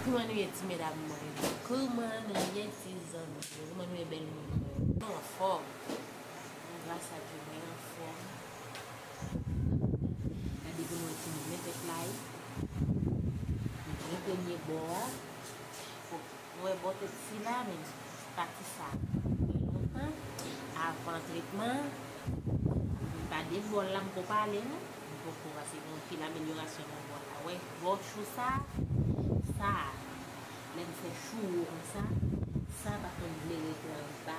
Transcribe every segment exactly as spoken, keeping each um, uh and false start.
Kouman nou ye ti medam mwen yo? Kouman nou ye ti zanmi yo? Kouman nou ye bèl moun mwen yo? Nou anfòm? Gras a Dye mwen anfòm. Gade pou nou wè si nou mete play. Nou premye bò a. Bon, nou wè bò tèt sila, men pati sa pran lontan. Avan tretman, m pa de bò la m ko pale non. M poko pase gen anpil amelyorasyon nan bò la. Wè, bò chou sa, sa, lè m fè chou wo konsa, sa pa konn vle ret anba,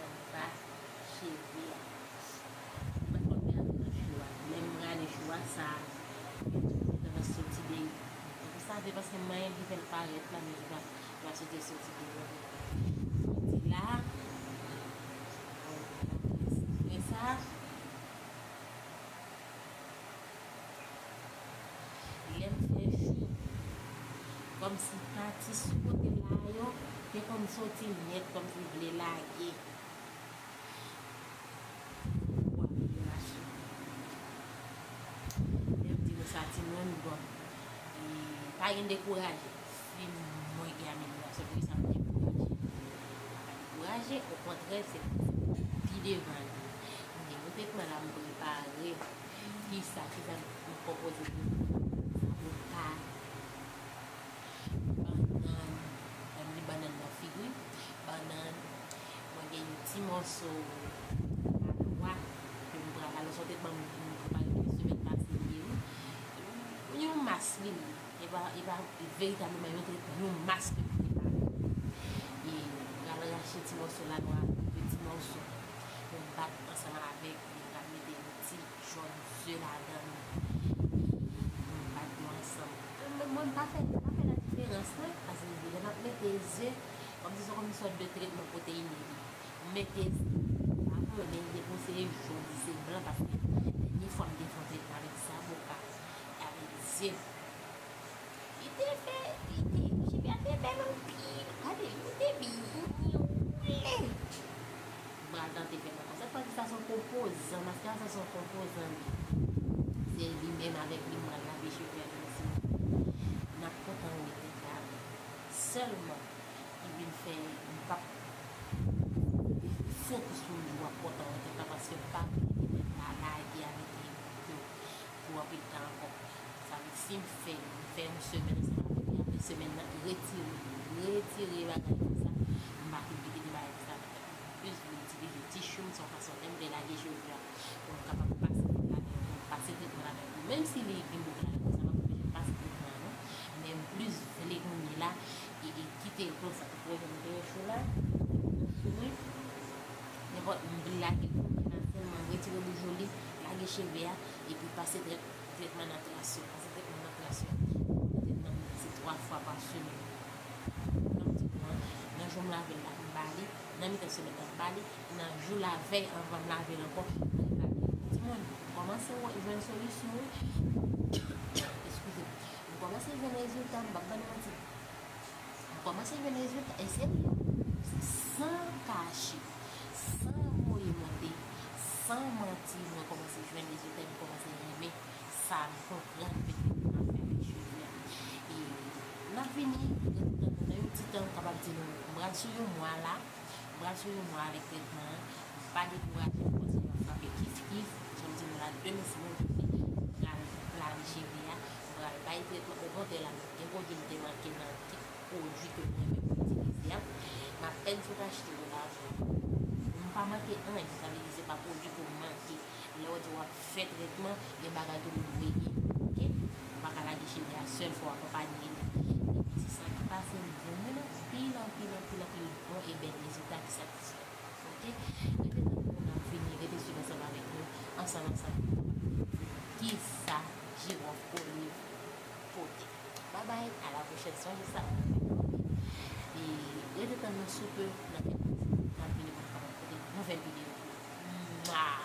anba cheve a. M pa konn gen anpil nan chou a. Lè m rale chou a, sa, li tandans soti deyò. Ou save paske m manyen ki fè l parèt la, men li pa, li pa soti, soti deyò. Soti la, bon, apre sa, lè m fè chou, kòmsi pati sou kote la yo te konn soti nèt, kòmsi vle lage. Bon, amelyorasyon. Lè m di nou sa, timoun, bon, e, pa gen dekouraje. Si mwen gen amelyorasyon, poukisa m dekouraje? M pa dekouraje, okontrè, se pi devan li. M gen yon tretman la m prepare. Kisa, kisa m pwopoze pou nou? Avoka, bannann, ban m li bannann nan figi, bannann, mwen gen yon ti mòso lalwa ke m pral, alò, se yon tretman m, m prepare depi semèn pase li ye, wi. Yon mas li ye. E pa, e pa veritableman yon tretman, yon mas ke m prepare. E m pral rache ti mòso lalwa, yon ti mòso. Pou m bat ansanm avèk li, m pral mete yon ti jòn ze ladan l. E m bat yo ansanm. Mwen, mwen, m pa fè, m pa fè la diferans, non. Paske lè m ap mete ze, kòmsi se kòm yon sòt de tretman pwoteyine li. M mete ze. M pa konnen, m te konseye jòn se blan, paske dènye fwa m te fè yon tretman avèk zaboka, avèk ze. Li te fè, li te, cheve a te bèl anpil. Gade, li te byen woule. M pral tante fè l ankò. Sèt fwa sa se yon konpozan, maskara sa se yon konpozan li. Se li menm avèk li m pral lave cheve a menm si n ap kontan wè tèt la. Sèlman, li vin fè m p ap fokis sou li w ap kontan wè tèt la paske m pa vle tèt la lage avèk li pou, pou anpil tan ankò. Sa vle di si m fè, m fè yon semèn ansanm avèk li, apre semèn nan, retire, retire bagay konsa. M pa vle kite bagay konsa nan tèt mwen. M plis vle itilize ti chou m, se yon fason lè m vle lage cheve a, pou m kapab pase tèt ladan l, pou m pase tretman ladan l. Menm si li gen bouk ladan l, sa p ap anpeche m pase tretman an non. Men m plis vle kounye la, e, e kite l konsa. Ou wè jan m te yon chou la, yon chou mwen. Nenpòt, m vle lage l kounye la, sèlman retire boujou li, lage cheve a, epi pase trèt-, tretman nan tras yo, pase tretman nan tras yo. Tretman nan se twa fwa pa semèn. Jan m di nou an, nan jou m lave l la, m ba li, nan mitan semèn nan, m ba li, nan jou lavèy anvan m lave l ankò, mwen ba li. Timoun, m kòmanse wè, jwenn solisyon, wi. Eskize m. M kòmanse jwenn rezilta, m p ap ba nou manti. M kòmanse jwenn rezilta, e serye, san kache, san voye mande, san manti, mwen kòmanse jwenn rezilta, m kòmanse renmen sa, m konprann petèt m ap fè avèk cheve a. E n ap vini, nan yon ti tan, m kapab di nou, m pral sou yon mwa la, m pral sou yon mwa avèk tretman an, m pa dekouraje, m kontinye ap frape kif kif, jan m di nou la, demen si Bondye vle, m pral lave cheve a, m pral bay tretman, okontrè la, gen pwodui m te manke nan kit pwodui ke mwen menm m itilize a. M apèn sot achte yo la. M pa manke anyen, sa vle di se pa pwodui ke m manke. Lè w di w ap fè tretman, gen bagay ke nou dwe gen, oke? Ou pa ka lage cheve a sèl, fò w akonpaye li. Epi se sa ki pase, m jwenn anpil, anpil, anpil, anpil bon e bèl rezilta ki satisfè. Oke? Rete tann nou, n ap vini, rete swiv ansanm avèk nou, ansanm, ansanm, kisa jiwòf oliv pote. Babay, a la pwochèn, sonje sa. E rete tann nou sou pe, n ap vini, n ap vini pou nou kapab pote nouvèl videyo pou nou. Mwa!